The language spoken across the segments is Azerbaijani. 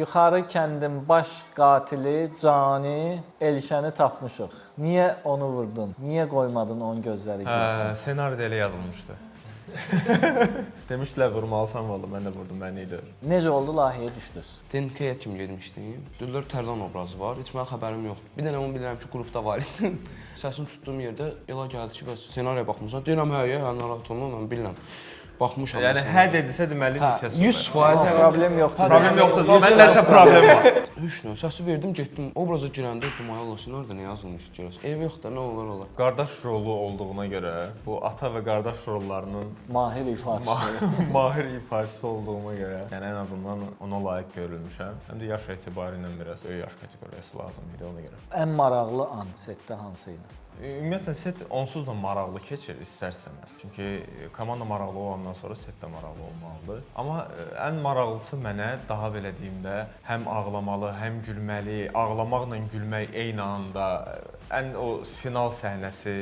Yuxarı kəndin baş qatili Cani Elşəni tapmışıq. Niyə onu vurdun? Niyə qoymadın onun gözləri gülsün? Hə, ssenaridə elə yazılmışdı. Demişdilər vurmalısan valla, mən də vurdum, məni idi. Necə oldu layihəyə düşdünüz? DNK-yə kim girmişdim? Dedilər Tərlan obrazı var. Heç mənim xəbərim yoxdur. Bir dənə onu bilirəm ki, qrupda var idi. Səsini tutduğum yerdə elə gəldi ki, bəs ssenariyə baxmısan? Deyirəm hə, hə, narahat olma, mən bilirəm. Baxmışam. Yəni hə dedisə deməli Hə, lisəsi olar. 100% Amma problem yoxdur. Problem yoxdur. Mən nəsə problem var. Heç nə, səsi verdim, getdim. Obraza girəndə dedim, ay Allah, ssenaridə nə yazılmış görəsən? Eybi yox da, nə olar olar. Qardaş rolu olduğuna görə, bu ata və qardaş rollarının Mahir ifaçısı. mahir ifaçısı olduğuma görə, yəni ən azından ona layiq görülmüşəm. Həm də yaş etibarı ilə biraz böyük yaş kateqoriyası lazım idi ona görə. Ən maraqlı an setdə hansı idi? Ümumiyyətlə set onsuz da maraqlı keçir istər-istəməz. Çünki komanda maraqlı olandan sonra set də maraqlı olmalıdır. Amma ən maraqlısı mənə daha belə deyim də, həm ağlamalı, həm gülməli, ağlamaqla gülmək eyni anda ən o final səhnəsi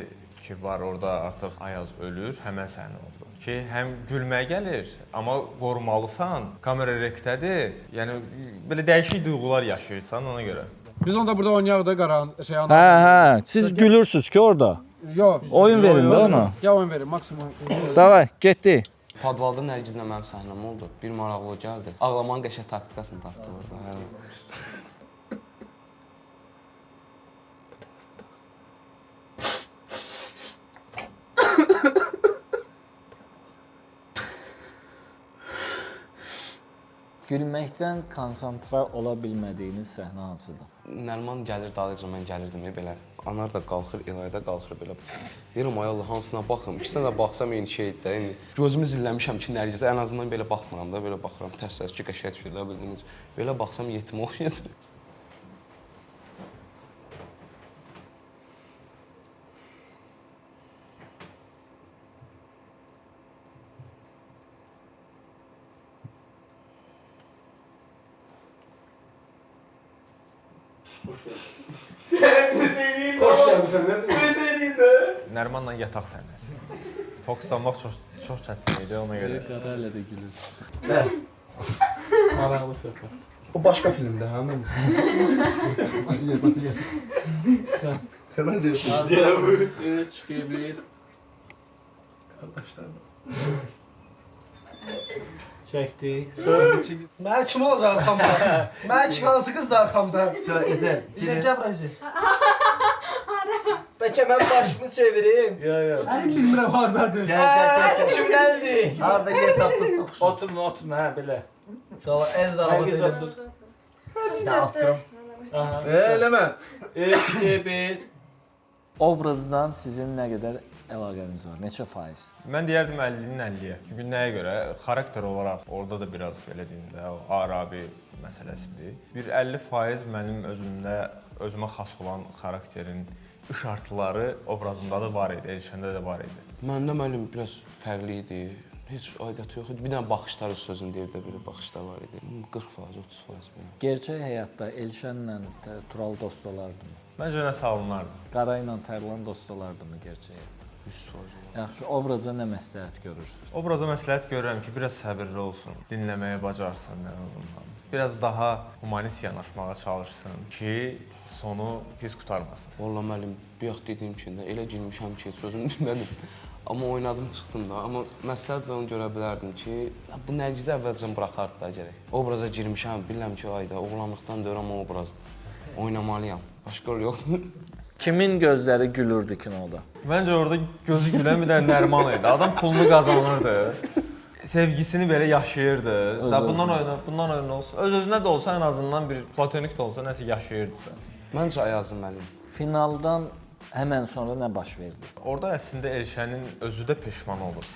ki var orada artıq Ayaz ölür, həmən səhnə oldu. Ki həm gülmək gəlir, amma qorumalısan, kamera rekdədir. Yəni belə dəyişik duyğular yaşayırsan ona görə. Biz onda burada oynayaq da qaran şey Hə, hə, siz gülürsüz ki orada. Yox. Oyun verin də ona. Ya oyun verin maksimum. Davay, getdi. Podvalda Nərgizlə mənim səhnəm oldu. Bir maraqlı gəldi. Ağlamanın qəşəng taktikasını tapdı orada. Hə. Gülməkdən konsantrə ola bilmədiyiniz səhnə hansıdır? Nərman gəlir dalınca mən gəlirdim belə. Anar da qalxır, İlay da qalxır belə. Deyirəm ay Allah hansına baxım? İkisinə də baxsam eyni şeydir də. Yəni gözümü zilləmişəm ki, Nərgizə ən azından belə baxmıram da, belə baxıram. Tərs-tərs ki, qəşəng düşür də bildiyiniz. Belə baxsam yetim oxşayacaq. Xoş gəlmisən. Nə deyim? Nərmanla yataq səhnəsi. Fokuslanmaq çox çox çətin idi ona görə. Qarayla da gülür. Maraqlı söhbət. O başqa filmdə hə mən. Basın gel, basın gel. Sən deyirsən. 3 2 1. Çəkdik. Mən kim olacaq arxamda? Mən kim hansı qız da arxamda? Sən Ezel. Ezel gəl bura Ezel. Bəlkə mən başımı çevirim. Yo, yo. Əlim bilmirəm hardadır. Gəl gəl gəl. gəl. Kim gəldi? Harda yer tapdı soxuşun. Oturun, oturun hə belə. İnşallah en zarafat Nərgiz edin. otur. Asqırım. Aha. Eləmə. 3 2 1. Obrazdan sizin nə qədər əlaqəniz var? Neçə faiz? Mən deyərdim 50-nin 50-yə. Çünki nəyə görə? Xarakter olaraq orada da biraz belə deyim də, o Arabi məsələsidir. Bir 50% mənim özümdə özümə xas olan xarakterin işartıları obrazımda da var idi, Elşəndə də var idi. Məndə müəllim biraz fərqli idi. Heç aidiyyatı yox idi. Bir dənə baxışlar öz sözünü deyirdi, belə baxışlar var idi. 40%, 30% belə. Gerçək həyatda Elşənlə Tural dost olardımı? Məncə nə salınardı. Qara ilə Tərlan dost olardımı gerçək həyatda? 100% olar. Yaxşı, obraza nə məsləhət görürsüz? Obraza məsləhət görürəm ki, biraz səbirli olsun, dinləməyə bacarsın ən azından. Biraz daha humanist yanaşmağa çalışsın ki, sonu pis qurtarmasın. Vallahi müəllim, bayaq dediyim kimi də elə girmişəm ki, heç özüm bilmədim. Amma oynadım, çıxdım da. Amma məsləhət də onu görə bilərdim ki, bu Nərgizi əvvəlcən buraxardı da gərək. Obraza girmişəm, bilirəm ki, ayda oğlanlıqdan deyirəm o obrazdır. Oynamalıyam. Başqa yol yoxdur. Kimin gözləri gülürdü kinoda? Məncə orada gözü gülən bir dənə Nərman idi. Adam pulunu qazanırdı. Sevgisini belə yaşayırdı. Da bundan oyna, bundan oyna olsa, öz-özünə də olsa ən azından bir platonik də olsa nəsə yaşayırdı da. Məncə Ayazın müəllim. Finaldan həmən sonra nə baş verdi? Orada əslində Elşənin özü də peşman olur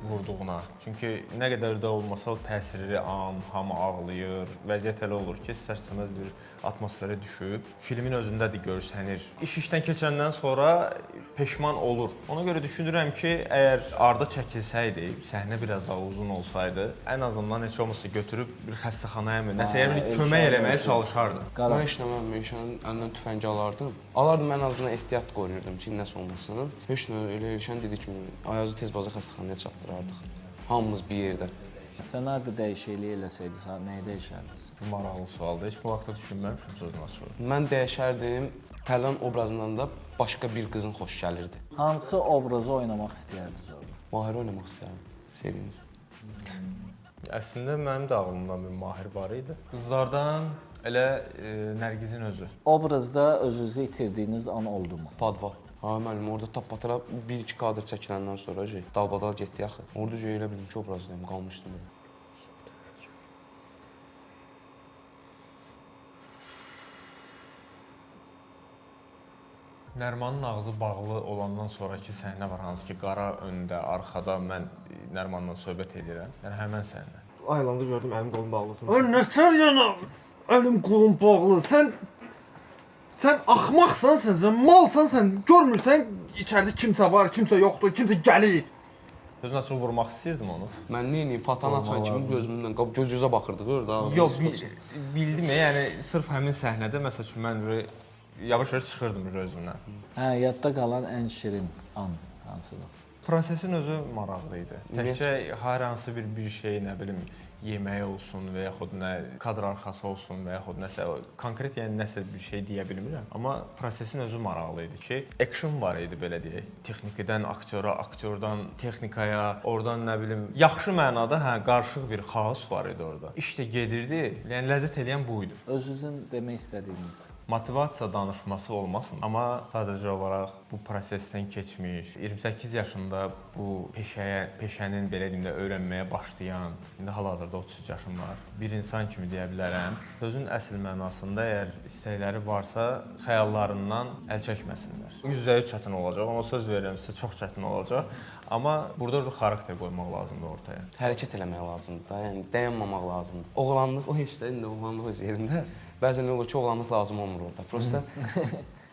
vurduğuna. Çünki nə qədər də olmasa o təsirli an, hamı ağlayır. Vəziyyət elə olur ki, istər-istəməz bir atmosferə düşüb. Filmin özündə də görsənir. İş işdən keçəndən sonra peşman olur. Ona görə düşünürəm ki, əgər arda çəkilsəydi, səhnə biraz daha uzun olsaydı, ən azından heç olmasa götürüb bir xəstəxanaya mı, nəsə yəni Elşən kömək eləməyə olsun. çalışardı. Qara. Mən heç nə mən Elşənin əlindən tüfəngi alardım. Alardım ən azından ehtiyat qoruyurdum ki, nəsə olmasın. Heç nə elə Elşən dedi ki, Ayazı tez baza xəstəxanaya çatdırardıq. Hamımız bir yerdə. Ssenarida dəyişiklik eləsəydiz, nəyi dəyişərdiniz? Bu maraqlı sualdır. Heç bu haqda düşünməmişəm sözün açığı. Mən dəyişərdim. Tərlan obrazından da başqa bir qızın xoş gəlirdi. Hansı obrazı oynamaq istəyərdiniz orada? Mahir oynamaq istərdim. Sevinc. Əslində mənim də ağlımda bir Mahir var idi. Qızlardan elə Nərgizin özü. Obrazda özünüzü itirdiyiniz an oldu mu? Padval. Ha müəllim, orada tappatıra 1-2 kadr çəkiləndən sonra şey, dalbadal getdi axı. Orada şey elə bildim ki, obrazdayım, qalmışdım elə. Nərmanın ağzı bağlı olandan sonrakı səhnə var, hansı ki, qara öndə, arxada mən Nərmanla söhbət edirəm. Yəni həmən səhnə. Ayılanda gördüm əlim qolum bağlı. Ay nə sən yəni əlim qolum bağlı. Sən axmaqsan sən, sən malsan sən. Görmürsən içəridə kimsə var, kimsə yoxdur, kimsə gəlir. Sözün açığı vurmaq istəyirdim onu. Mən nə edeyim? Fatanı açan kimi gözümdən göz-gözə baxırdıq orada. ağzımız Yox, bildim, yəni sırf həmin səhnədə məsəl üçün mən yavaş-yavaş çıxırdım özümdən. Hə, yadda qalan ən şirin an hansıdır? Prosesin özü maraqlı idi. Təkcə hər hansı bir şey, nə bilim, yeməyi olsun və yaxud nə kadr arxası olsun və yaxud nəsə konkret, yəni nəsə bir şey deyə bilmirəm. Amma prosesin özü maraqlı idi ki, action var idi belə deyək. Texnikdən aktyora, aktyordan texnikaya, oradan nə bilim, yaxşı mənada hə qarışıq bir xaos var idi orada. İş də gedirdi. Yəni ləzzət eləyən bu idi. Özünüzün demək istədiyiniz. Motivasiya danışması olmasın, amma sadəcə olaraq bu prosesdən keçmiş, 28 yaşında bu peşəyə, peşənin belə deyim də öyrənməyə başlayan, indi hal-hazırda 33 yaşım var. Bir insan kimi deyə bilərəm. Sözün əsl mənasında əgər istəkləri varsa, xəyallarından əl çəkməsinlər. %100 çətin olacaq, amma söz verirəm sizə çox çətin olacaq. Amma burada xarakter qoymaq lazımdır ortaya. Hərəkət eləmək lazımdır da, yəni dayanmamaq lazımdır. Oğlanlıq o heç də indi oğlanlıq öz yerində. Bəzən olur ki, oğlanlıq lazım olmur orada. Prosta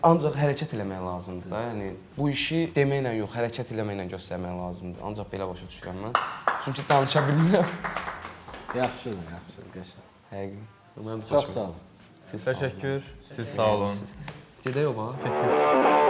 ancaq hərəkət eləmək lazımdır da. Yəni bu işi deməklə yox, hərəkət eləməklə göstərmək lazımdır. Ancaq belə başa düşürəm mən. Çünki danışa bilmirəm. Yaxşıdır, yaxşıdır, qəşəng. Həqiqi. Mənim Çox sağ olun. Siz sağ olun. Təşəkkür. Siz sağ olun. Gedək oba. Getdik.